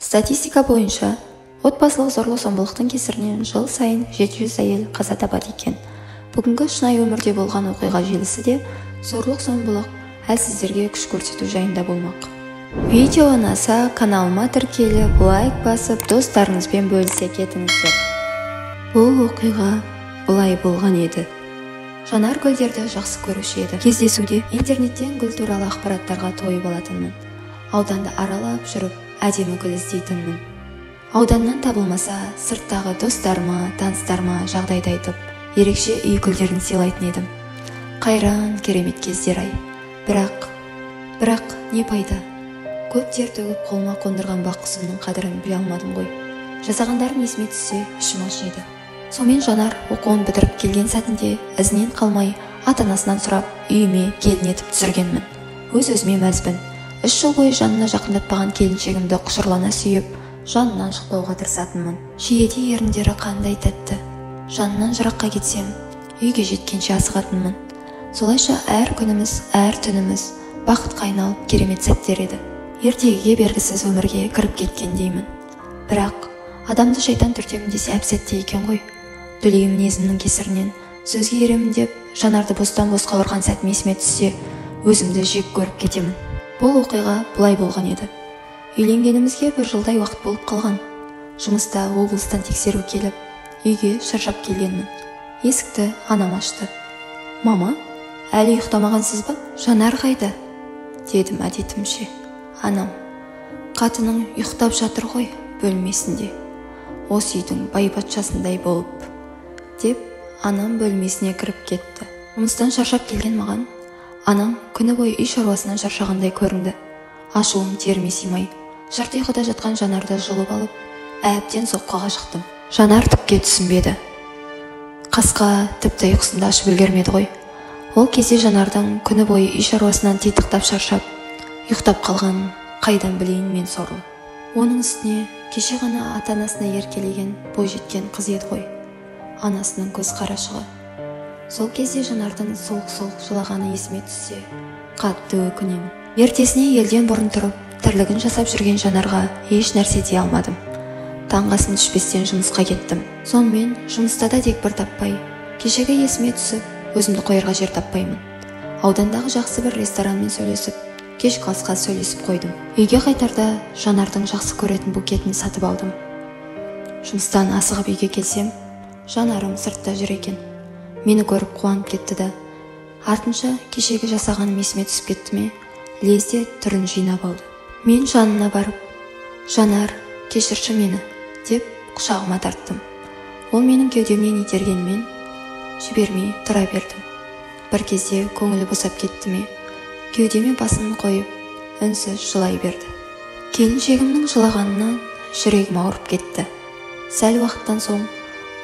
Статистика бойынша отбасылық зорлық-зомбылықтың кесірінен жыл сайын 700 әйел қаза табады екен. Бүгінгі шынайы өмірде болған оқиға желісі де зорлық-зомбылық, әлсіздерге күш көрсету жайында болмақ. Видео ұнаса, каналыма тіркеліп, лайк басып, достарыңызбен бөлісе кетіңіздер. Бұл оқиға былай болған еді. Жанар гүлдерді жақсы көруші еді. Кездесуде интернеттен гүл туралы ақпараттарға тойып алатынмын. Ауданды аралап жүріп, әдемі гүл іздейтінмін. Ауданнан табылмаса, сырттағы достарыма, таныстарыма жағдайды айтып, ерекше үй гүлдерін сыйлайтын едім. Қайран керемет кездер ай. Бірақ не пайда? Көп тер төгіп қолыма қондырған бақ құсымның қадірін біле алмадым ғой. Жасағандарым есіме түссе, ішім ашиды. Сонымен Жанар оқуын бітіріп келген сәтінде ізінен қалмай ата-анасынан сұрап үйіме келін етіп түсіргенмін. Өз-өзіме мәзбін. 3 жыл бойы жанына жақындатпаған келіншегімді құшырлана сүйіп, жанынан шықпауға тырысатынмын. Жиеде еріндері қандай тәтті. Жанынан жыраққа кетсем, үйге жеткенше асығатынмын. Солайша әр күніміз, әр түніміз бақытқа айналып керемет сәттер еді. Ертегіге бергісіз өмірге кіріп кеткендеймін. Бірақ адамды шайтан түртемін десе әп-сәтте екен ғой. Дүлей мінезімнің кесірінен сөзге еремін деп Жанарды бостан-босқа ұрған сәтім есіме түссе, өзімді жек көріп кетемін. Бұл оқиға былай болған еді. Үйленгенімізге 1 жылдай уақыт болып қалған. Жұмыста облыстан тексеру келіп, үйге шаршап келгенмін. Есікті анам ашты. «Мама, әлі ұйықтамағансыз ба? Жанар қайда?» дедім әдетімше. Анам: «Қатының ұйықтап жатыр ғой бөлмесінде. Осы үйдің бай-патшасындай болып», деп анам бөлмесіне кіріп кетті. Жұмыстан шаршап келген маған анам күні бойы үй шаруасынан шаршағандай көрінді. Ашуым теріме сыймай, жырт ұйқыда жатқан Жанарды жұлып алып, әбден соққыға жықтым. Жанар түкке түсінбеді. Қасқа тіпті ұйқысында ашып үлгермеді ғой. Ол кезде Жанардың күні бойы үй шаруасынан титықтап шаршап, ұйықтап қалғанын қайдан білейін мен сорлы. Оның үстіне кеше ғана ата-анасына еркелеген бойжеткен қыз еді ғой. Анасының көз қарашығы. Сол кезде Жанардың солқ-солқ жылағаны есіме түссе, қатты өкінемін. Ертесіне елден бұрын тұрып, тірлігін жасап жүрген Жанарға еш нәрсе дей алмадым. Таңғы асын ішпестен жұмысқа кеттім. Сонымен жұмыста да дегбір таппай, кешегі есіме түсіп, өзімді қоярға жер таппаймын. Аудандағы жақсы бір ресторанмен сөйлесіп, кешкі асқа сөйлесіп қойдым. Үйге қайтарда Жанардың жақсы көретін букетін сатып алдым. Жұмыстан асығып үйге келсем, Жанарым сыртта жүр екен. Мені көріп қуанып кетті да. Артынша кешегі жасағаным есіме түсіп кетті ме, лезде түрін жинап алды. Мен жанына барып, «Жанар, кешірші мені», деп құшағыма тарттым. Ол менің кеудемнен itергенмен жібермей тұра бердім. Бір кезде көңілі босап кетті ме, кеудеме басын қойып, үнсіз жылай берді. Келіншегімнің жылағанынан жүрегім ауырып кетті. Сәл уақыттан соң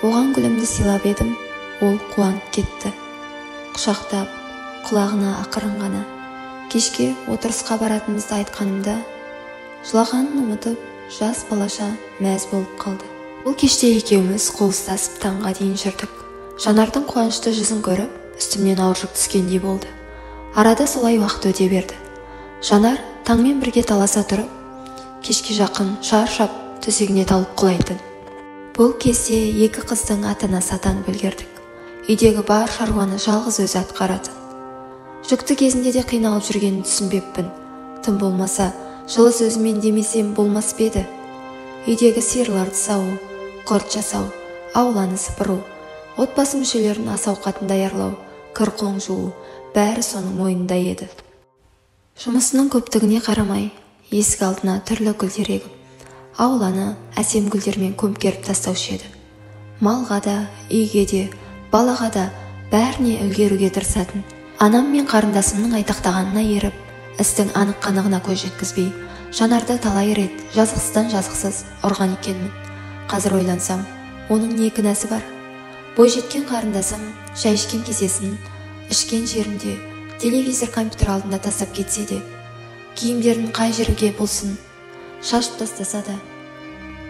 оған гүлімді сыйлап едім, ол қуанып кетті. Құшақтап, құлағына ақырын ғана кешке отырысқа баратынымызды айтқанымда, жылағанын ұмытып, жас балаша мәз болып қалды. Бұл кеште екеуміз қол ұстасып таңға дейін жүрдік. Жанардың қуанышты жүзін көріп, үстімнен ауыр жүк түскендей болды. Арада солай уақыт өте берді. Жанар таңмен бірге таласа тұрып, кешке жақын шаршап төсегіне талып құлайтын. Бұл кезде екі қыздың ата-анасы атанып үлгердік. Үйдегі бар шаруаны жалғыз өзі атқаратын. Жүкті кезінде де қиналып жүргенін түсінбеппін. Тым болмаса, жылы сөзімен демесем болмас па еді? Үйдегі сиырларды сауу, құрт жасау, ауланы сыпыру, отбасы мүшелерін ас ауқатын даярлау, кір-қоң жуу, бәрі соның мойнында еді. Жұмысының көптігіне қарамай, есік алдына түрлі гүлдер егіп, ауланы әсем гүлдермен көмкеріп тастаушы еді. Малға да, үйге де, балаға да бәріне үлгеруге тырысатын. Анам мен қарындасымның айтақтағанына еріп, істің анық-қанығына көз жеткізбей, Жанарды талай рет жазықсыздан жазықсыз ұрған екенмін. Қазір ойлансам, оның не кінәсі бар? Бойжеткен қарындасым шай ішкен кесесін ішкен жерінде телевизор компьютер алдында тастап кетсе де, киімдерін қай жерге болсын шашып тастаса да,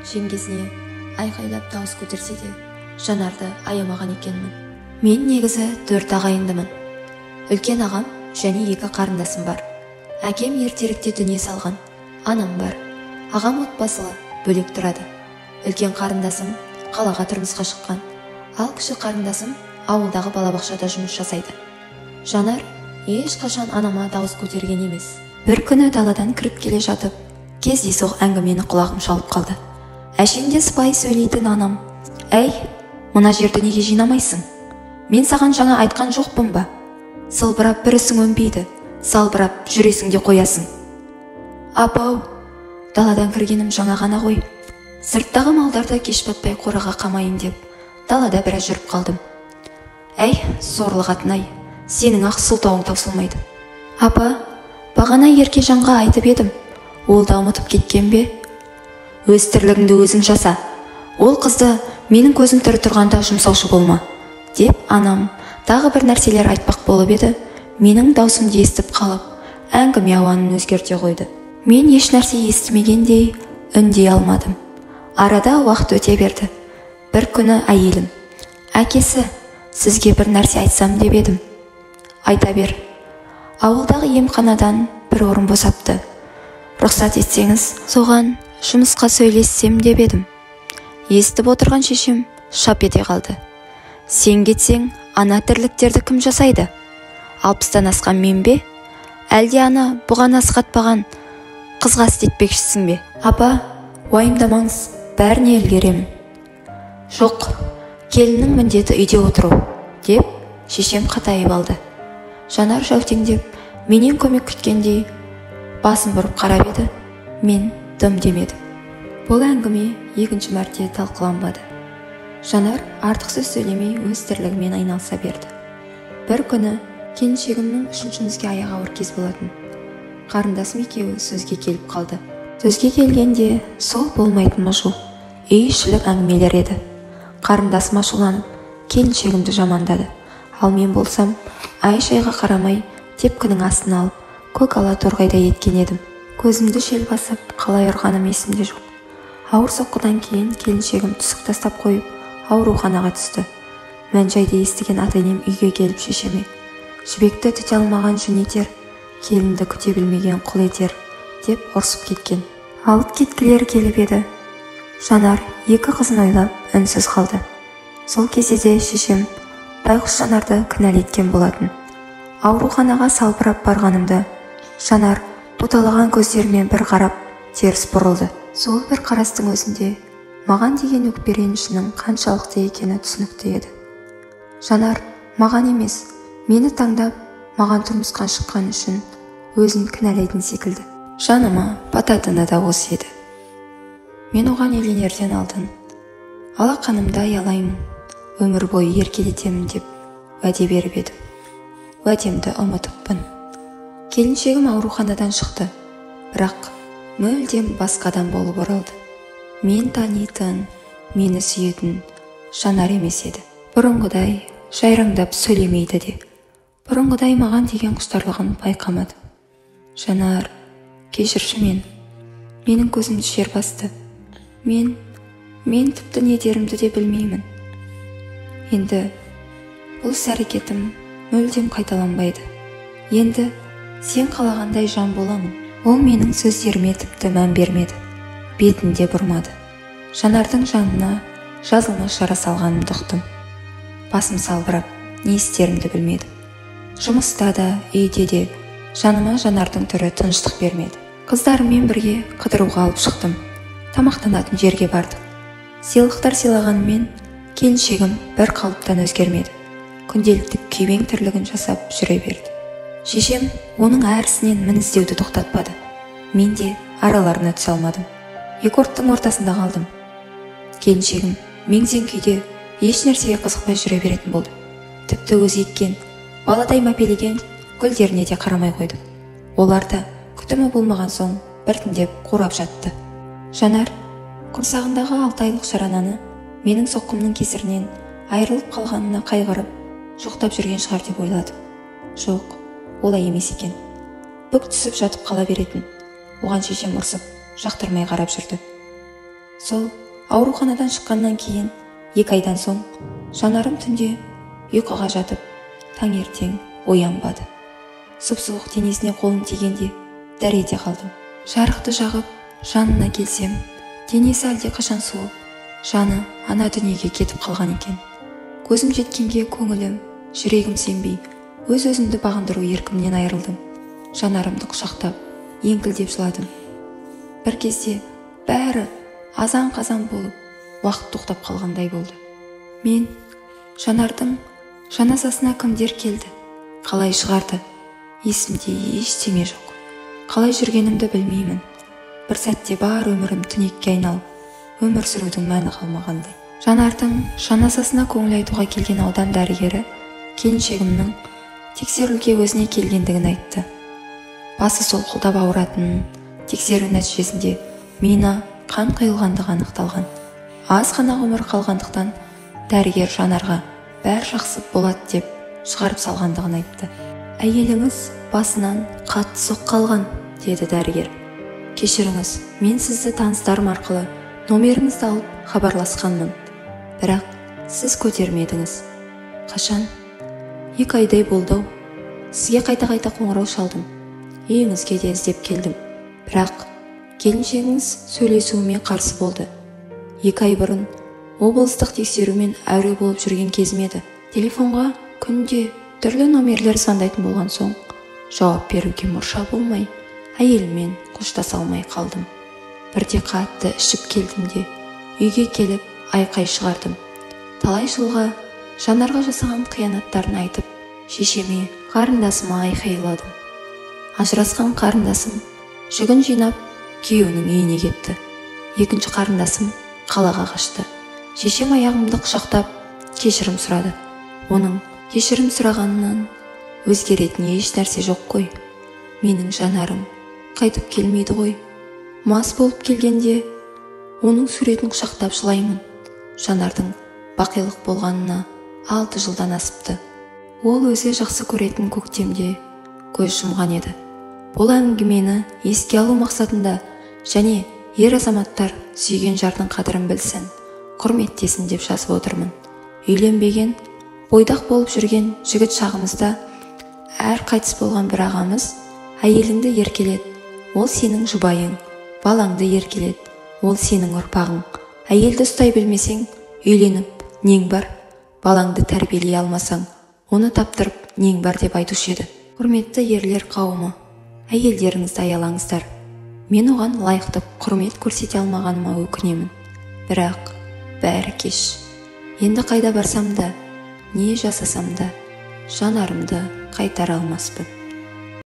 жеңгесіне айқайлап дауыс көтерсе де, Жанарды аямаған екенмін. Мен негізі 4 ағайындымын. Үлкен ағам және 2 қарындасым бар. Әкем ертеректе дүние салған, анам бар. Ағам отбасылы, бөлек тұрады. Үлкен қарындасым қалаға тұрмысқа шыққан. Ал кіші қарындасым ауылдағы балабақшада жұмыс жасайды. Жанар ешқашан анама дауыс көтерген емес. Бір күні даладан кіріп келе жатып, кездейсоқ әңгімені құлағым шалып қалды. Әшейінде сыпайы сөйлейтін анам: «Әй, мына жерді неге жинамайсың? Мен саған жаңа айтқан жоқпын ба? Сылбырап бір ісің өнбейді, салбырап жүресің де қоясың». «Апау, даладан кіргенім жаңа ғана ғой. Сырттағы малдарды кеш батпай қораға қамайын деп далада біраз жүріп қалдым». «Әй, сорлы қатын-ай, сенің ақ сылтауың таусылмайды». «Апа, бағана Еркежанға айтып едім, ол да ұмытып кеткен бе? Өз тірлігіңді өзің жаса. Ол қызды менің көзім тірі тұрғанда жұмсаушы болма», деп анам тағы бір нәрселер айтпақ болып еді, менің даусымды естіп қалып, әңгіме ауанын өзгерте қойды. Мен еш нәрсе естімегендей үндей алмадым. Арада уақыт өте берді. Бір күні әйелім: «Әкесі, сізге бір нәрсе айтсам деп едім». «Айта бер». «Ауылдағы емханадан бір орын босапты. Рұқсат етсеңіз, соған жұмысқа сөйлессем деп едім». Естіп отырған шешем шап ете қалды. «Сен кетсең, ана тірліктерді кім жасайды? 60-тан асқан мен бе? Әлде ана бұған асқатпаған қызға істетпекшісің бе?» «Апа, уайымдамаңыз, бәріне үлгеремін». «Жоқ, келіннің міндеті үйде отыру», деп шешем қатайып алды. Жанар жәутеңдеп, менен көмек күткендей басын бұрып қарап еді, мен дым демедім. Бұл әңгіме екінші мәрте талқыланбады. Жанар артық сөз сөйлемей өз тірлігімен айналыса берді. Бір күні келіншегімнің үшіншімізге аяғы ауыр кез болатын. Қарындасым екеуі сөзге келіп қалды. Сөзге келгенде сол болмайтын мыжу, үй ішілік әңгімелер еді. Қарындасым ашуланып, келіншегімді жамандады. Ал мен болсам, ай-шайға қарамай тепкінің астына алып, көк ала торғайдай еткен едім. Көзімді шел басып, қалай ұрғаным есімде жоқ. Ауыр соққыдан кейін келіншегім түсік тастап қойып, ауруханаға түсті. Мән-жайды естіген ата-енем үйге келіп шешеме: «Жібекті түте алмаған жүн етер, келінді күте білмеген құл етер», деп ұрсып кеткен. Алып кеткілері келіп еді. Жанар екі қызын ойлап үнсіз қалды. Сол кезде де шешем байғұс Жанарды кінәлі еткен болатын. Ауруханаға салбырап барғанымда Жанар боталаған көздерімен бір қарап теріс бұрылды. Сол бір қарастың өзінде маған деген өкпе ренішінің қаншалықты екені түсінікті еді. Жанар маған емес, мені таңдап, маған тұрмысқа шыққан үшін өзін кінәлайтын секілді. Жаныма бататыны да осы еді. Мен оған үйленерден алдын алақанымды аялаймын, өмір бойы еркелетемін деп уәде беріп едім. Уәдемді ұмытыппын. Келіншегім ауруханадан шықты, бірақ мүлдем басқа адам болып оралды. Мен танитын, мені сүйетін Жанар емес еді. Бұрынғыдай жайраңдап сөйлемейді де, бұрынғыдай маған деген құштарлығын байқамады. Жанар, кешірші мені. Менің көзімді жер басты. Мен тіпті не дерімді де білмеймін. Енді бұл іс-әрекетім мүлдем қайталанбайды. Енді сен қалағандай жан боламын. Ол менің сөздеріме тіпті мән бермеді, бетін де бұрмады. Жанардың жанына жазылмас жара салғанымды ұқтым. Басым салбырап, не істерімді білмедім. Жұмыста да, үйде де жаныма Жанардың түрі тыныштық бермеді. Қыздарыммен бірге қыдыруға алып шықтым. Тамақтанатын жерге бардық. Сыйлықтар сыйлағанымен келіншегім бір қалыптан өзгермеді. Күнделікті күйбең тірлігін жасап жүре берді. Шешем оның әр ісінен мін іздеуді тоқтатпады. Мен де араларына түсе алмадым. Екі оттың ортасында қалдым. Келіншегім мең-зең күйде еш нәрсеге қызықпай жүре беретін болды. Тіпті өзі еккен, баладай мәпелеген гүлдеріне де қарамай қойды. Олар да күтімі болмаған соң біртіндеп қурап жатты. Жанар құрсағындағы 6 айлық жарананы менің соққымның кесірінен айырылып қалғанына қайғырып, жоқтап жүрген шығар деп ойладым. Жоқ, олай емес екен. Бүк түсіп жатып қала беретін. Оған шешем ұрсып, жақтырмай қарап жүрді. Сол ауруханадан шыққаннан кейін 2 айдан соң Жанарым түнде ұйқыға жатып, таңертең оянбады. Сұп-суық денесіне қолым тигенде дәр ете қалдым. Жарықты жағып, Жанына келсем, денесі әлдеқашан суып, жаны ана дүниеге кетіп қалған екен. Көзім жеткенге көңілім, жүрегім сенбей, өз-өзімді бағындыру еркімнен айырылдым. Жанарымды құшақтап, еңкілдеп жыладым. Бір кезде бәрі азан-қазан болып, уақыт тоқтап қалғандай болды. Мен Жанардың жаназасына кімдер келді, қалай шығарды, есімде ештеңе жоқ. Қалай жүргенімді білмеймін. Бір сәтте бар өмірім түнекке айналып, өмір сүрудің мәні қалмағандай. Жанардың жаназасына көңіл айтуға келген аудан дәрігері келіншегімнің тексерілуге өзіне келгендігін айтты. Басы солқылдап ауыратынын, тексеру нәтижесінде миына қан құйылғандығы анықталған. Аз ғана ғұмыр қалғандықтан дәрігер Жанарға бәрі жақсы болады деп шығарып салғандығын айтты. Әйеліңіз басынан қатты соққы алған, деді дәрігер. Кешіріңіз, мен сізді таныстарым арқылы номеріңізді алып хабарласқанмын. Бірақ сіз көтермедіңіз. Қашан? 2 айдай болды-ау. Сізге қайта-қайта қоңырау шалдым. Үйіңізге де іздеп келдім. Бірақ келіншегіңіз сөйлесуіме қарсы болды. 2 ай бұрын облыстық тексерумен әуре болып жүрген кезім еді. Телефонға күнде түрлі номерлер звондайтын болған соң, жауап беруге мұрша болмай, әйеліммен қоштаса алмай қалдым. Бірде қатты ішіп келдім де, үйге келіп айқай шығардым. Талай жылға Жанарға жасаған қиянаттарын айтып, шешеме, қарындасыма айқайладым. Ажырасқан қарындасым жүгін жинап, күйеуінің үйіне кетті. Екінші қарындасым қалаға қашты. Шешем аяғымды құшақтап, кешірім сұрады. Оның кешірім сұрағанынан өзгеретін еш нәрсе жоқ қой. Менің Жанарым қайтып келмейді ғой. Мас болып келгенде оның суретін құшақтап жылаймын. Жанардың бақилық болғанына 6 жылдан асыпты. Ол өзі жақсы көретін көктемде көз жұмған еді. Бұл әңгімені еске алу мақсатында және ер азаматтар сүйген жардың қадірін білсін, құрметтесін деп жазып отырмын. Үйленбеген, бойдақ болып жүрген жігіт шағымызда әр қайтыс болған бір ағамыз әйеліңді еркелет, ол сенің жұбайың, балаңды еркелет, ол сенің ұрпағың. Әйелді ұстай білмесең, үйленіп нең бар, балаңды тәрбиелей алмасаң, оны таптырып нең бар деп айтушы еді. Құрметті ерлер қауымы, әйелдеріңізді аялаңыздар. Мен оған лайықты құрмет көрсете алмағаныма өкінемін. Бірақ бәрі кеш. Енді қайда барсам да, не жасасам да, Жанарымды қайтара алмаспын.